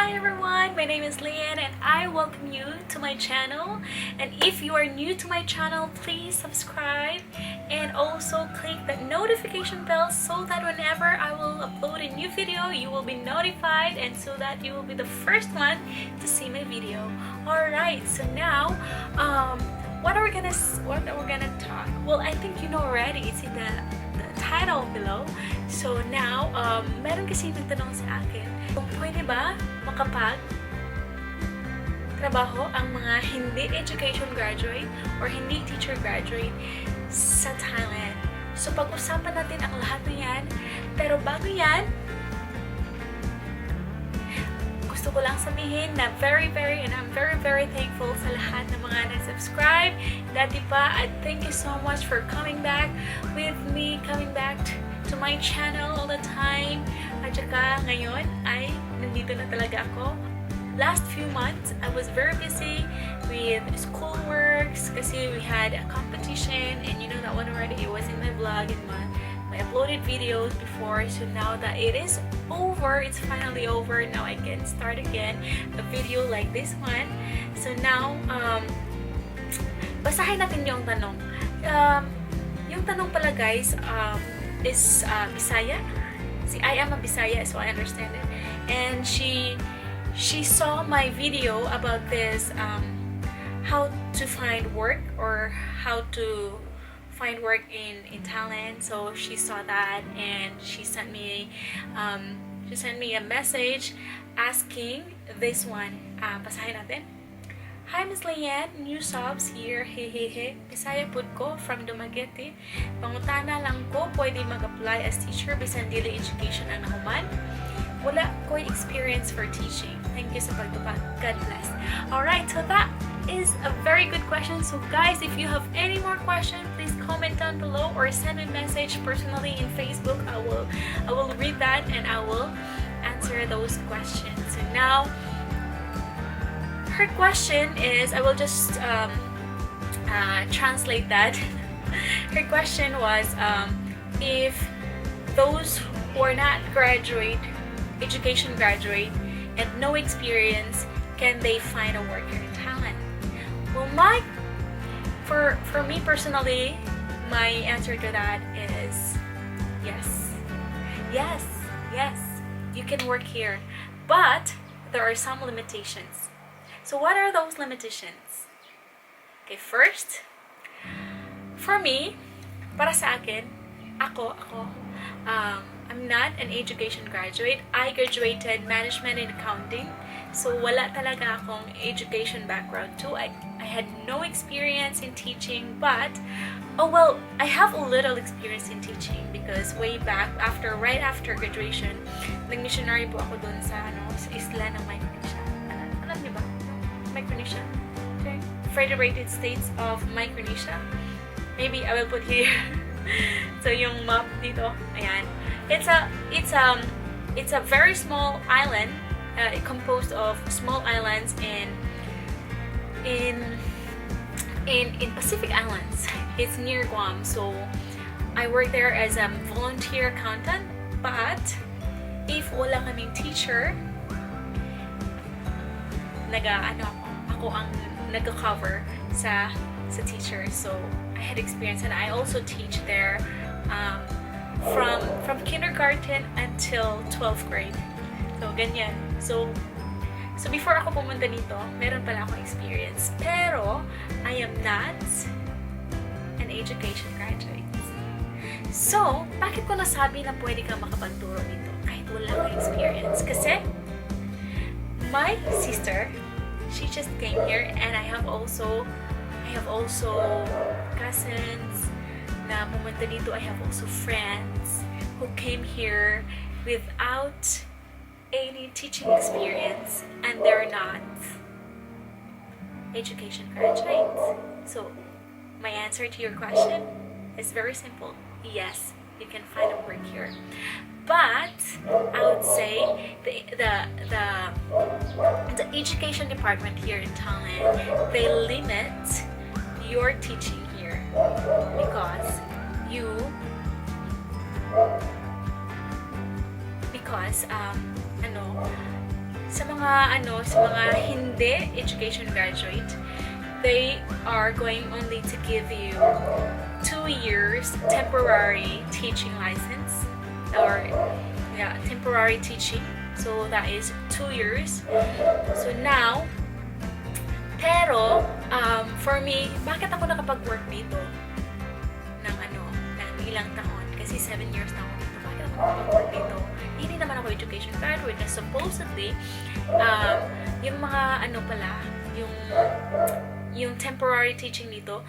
Hi everyone, my name is Leanne and I welcome you to my channel. And if you are new to my channel, please subscribe and also click the notification bell so that whenever I will upload a new video, you will be notified and so that you will be the first one to see my video. Alright, so now, what are we gonna talk? Well, I think you know already. It's in the title below. So now, meron kasi nagtanong sa akin kung pwede ba makapag trabaho ang mga hindi education graduate or hindi teacher graduate sa Thailand. So, pag-usapan natin ang lahat na yan. Pero bago yan, gusto ko lang sabihin na very, very, and I'm very, very thankful sa lahat ng mga nag-subscribe dati pa. At thank you so much for coming back with me, coming back to my channel all the time. At saka ngayon ay nandito na talaga ako. Last few months, I was very busy with school works kasi we had a competition and you know that one already. It was in my vlog and my uploaded videos before. So now that it is over, it's finally over. Now I can start again a video like this one. So now, basahin natin yung tanong. Yung tanong pala, guys, is Bisaya. See, I am a Bisaya, so I understand it. And she saw my video about this, how to find work or how to find work in Thailand. So she saw that and she sent me a message asking this one. Basahin natin. "Hi, Miss Leanne, new subs here, hehehe. Bisaya pud ko from Dumaguete. Pangutana lang ko, pwede mag-apply as teacher bisan dili education ang nahuman? Wala ko'y experience for teaching. Thank you sa pagtubag. God bless." Alright, so that is a very good question. So guys, if you have any more questions, please comment down below or send me a message personally in Facebook. I will read that and I will answer those questions. So now, her question is, I will just translate that. Her question was if those who are not graduate, education graduate, and no experience, can they find a work here in Thailand? Well, my for me personally, my answer to that is yes. Yes, you can work here, but there are some limitations. So what are those limitations? Okay, first, for me, para sa akin, ako, I'm not an education graduate. I graduated management and accounting. So, wala talaga akong education background too. I had no experience in teaching, but, oh well, I have a little experience in teaching because way back, after, right after graduation, nag-missionary po ako dun sa, ano, sa isla ng Micronesia. Alam niyo ba? Micronesia? Okay. Federated States of Micronesia. Maybe I will put here. So, yung map dito, ayan. It's a very small island, composed of small islands in Pacific Islands. It's near Guam. So, I work there as a volunteer accountant, but if wala kaming teacher, naga ano ako, ako ang nagko-cover sa teacher. So I had experience and I also teach there from kindergarten until 12th grade. So ganyan. So before ako pumunta dito, meron pala akong experience. Pero I am not an education graduate. So, bakit ko nasabi na pwede kang makapagturo dito kahit wala kang experience? Kasi, my sister, she just came here and I have also cousins na pumunta dito. I have also friends who came here without any teaching experience and they're not education graduates. So, my answer to your question is very simple. Yes, you can find a work here. But I would say the education department here in Thailand, they limit your teaching here because ano, Sa mga ano, sa mga hindi education graduate, they are going only to give you 2 years temporary teaching license or, yeah, temporary teaching. So that is 2 years. So now, pero for me, bakit ako nakapag-work dito ng ano, ng ilang taon? Kasi 7 years na ako dito. Bakit ako nakapag-work dito? Hindi naman ako education graduate na supposedly, yung mga ano pala, yung temporary teaching dito,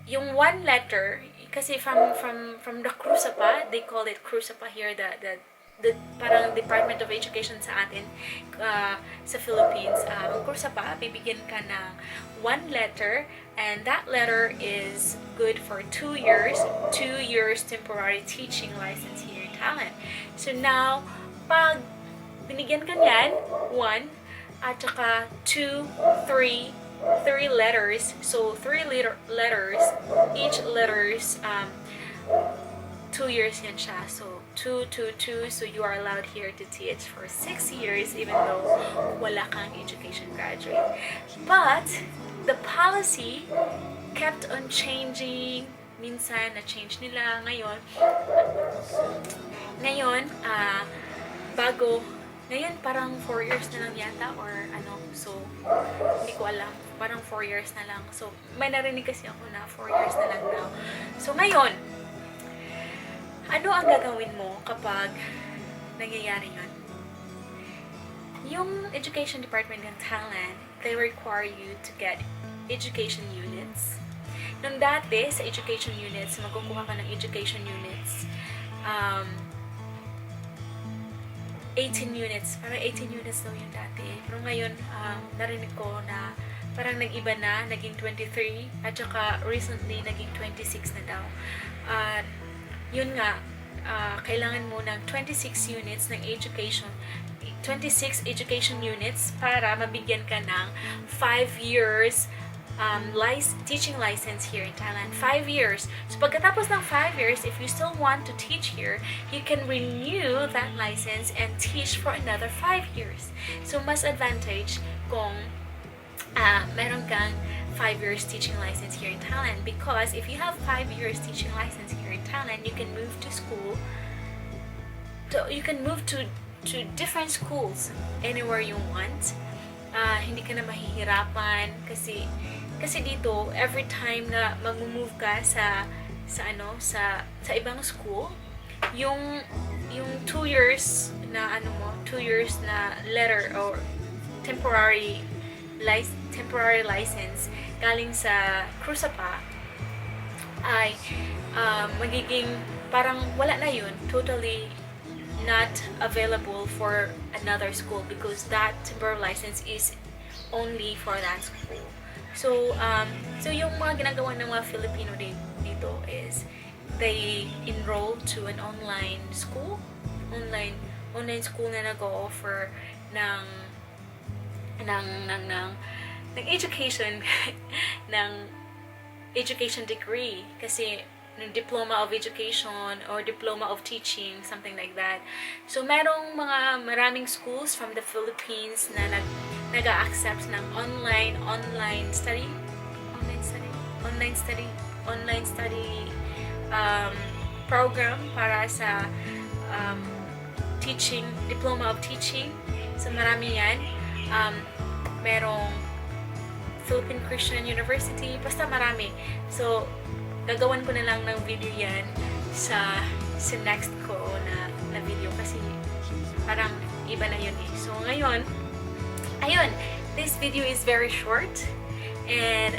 yung one letter, kasi from the Krusapa, they call it Krusapa here, the parang Department of Education sa atin, sa Philippines. Ang Krusapa, bibigyan ka ng one letter, and that letter is good for 2 years, 2 years temporary teaching license here in Thailand. So now, pag binigyan ka niyan, one, at saka two, three, three letters. So, three letters, each letters, 2 years yan siya. So, two, two, two. So, you are allowed here to teach for 6 years even though wala kang education graduate. But the policy kept on changing. Minsan, na-change nila. Ngayon, bago, ngayon parang 4 years na lang yata or ano, so, hindi ko alam. Parang 4 years na lang. So, may narinig kasi ako na 4 years na lang daw. So, ngayon, ano ang gagawin mo kapag nangyayari yun? Yung education department ng Thailand, they require you to get education units. Nung dati, sa education units, magkukuha ka ng education units, 18 units. Parang 18 units daw yung dati. Pero ngayon, narinig ko na parang nag-iba na, naging 23, at saka recently, naging 26 na daw. At yun nga, kailangan mo ng 26 units ng education, 26 education units para mabigyan ka ng 5 years teaching license here in Thailand. 5 years. So, pagkatapos ng 5 years, if you still want to teach here, you can renew that license and teach for another 5 years. So, mas advantage kung meron kang 5 years teaching license here in Thailand, because if you have 5 years teaching license here in Thailand, you can move to school to, you can move to different schools anywhere you want. Hindi ka na mahihirapan kasi dito every time na mag-move ka sa ano, sa ibang school, yung 2 years na ano mo, 2 years na letter or temporary license galing sa Krusapa ay magiging parang wala na yun, totally not available for another school because that temporary license is only for that school. So yung mga ginagawa ng mga Filipino dito is they enroll to an online school, online school na nag-o-offer ng education degree kasi ng diploma of education or diploma of teaching, something like that. So, merong mga maraming schools from the Philippines na nag-accept ng online study program para sa teaching, diploma of teaching. So, marami yan. Merong Philippine Christian University, basta marami. So, gagawan ko na lang ng video yan sa next ko na video kasi parang iba na yun eh. So, ngayon, ayun, this video is very short and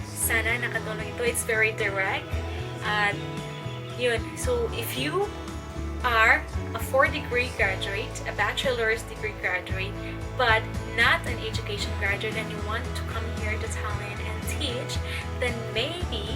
sana nakatulong ito. It's very direct. At yun, so if you are a 4 degree graduate, a bachelor's degree graduate, but not an education graduate, and you want to come here to Thailand and teach, then maybe,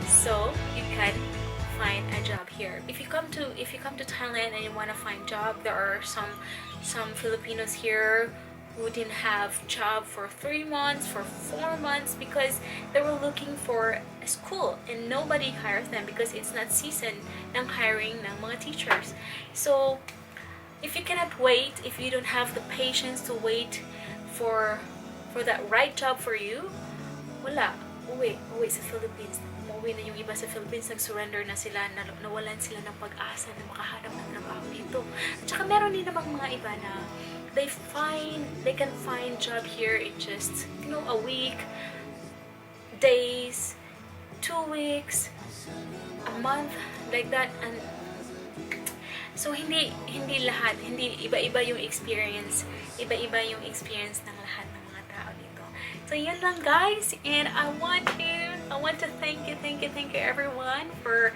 so you can find a job here. If you come to Thailand and you want to find job, there are some Filipinos here who didn't have job for 3 months, for 4 months because they were looking for a school and nobody hires them because it's not season ng hiring ng mga teachers. So, If you cannot wait, if you don't have the patience to wait for that right job for you, wala. Uwi, uwi sa Philippines. Umuwi na yung iba sa Philippines, nag-surrender na sila, nawalan sila ng pag-asa na makahanap ng trabaho dito. At saka meron din namang mga iba na they can find job here in just a week, days, 2 weeks, a month, like that. And so, hindi lahat, hindi, iba-iba yung experience, iba-iba yung experience ng lahat ng mga tao dito. So, yun lang, guys, and I want to thank you, thank you, thank you, everyone, for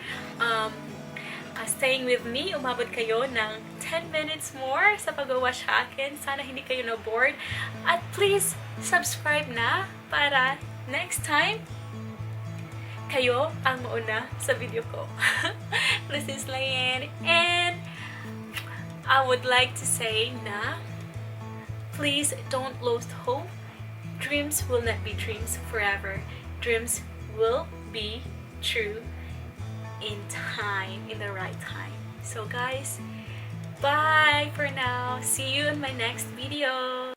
staying with me. Umabot kayo ng 10 minutes more sa pag-watch sa akin. Sana hindi kayo na-bored. At please, subscribe na para next time, kayo ang mauna sa video ko. This is Leanne, and I would like to say na please don't lose hope. Dreams will not be dreams forever. Dreams will be true in time, in the right time. So guys, bye for now. See you in my next video.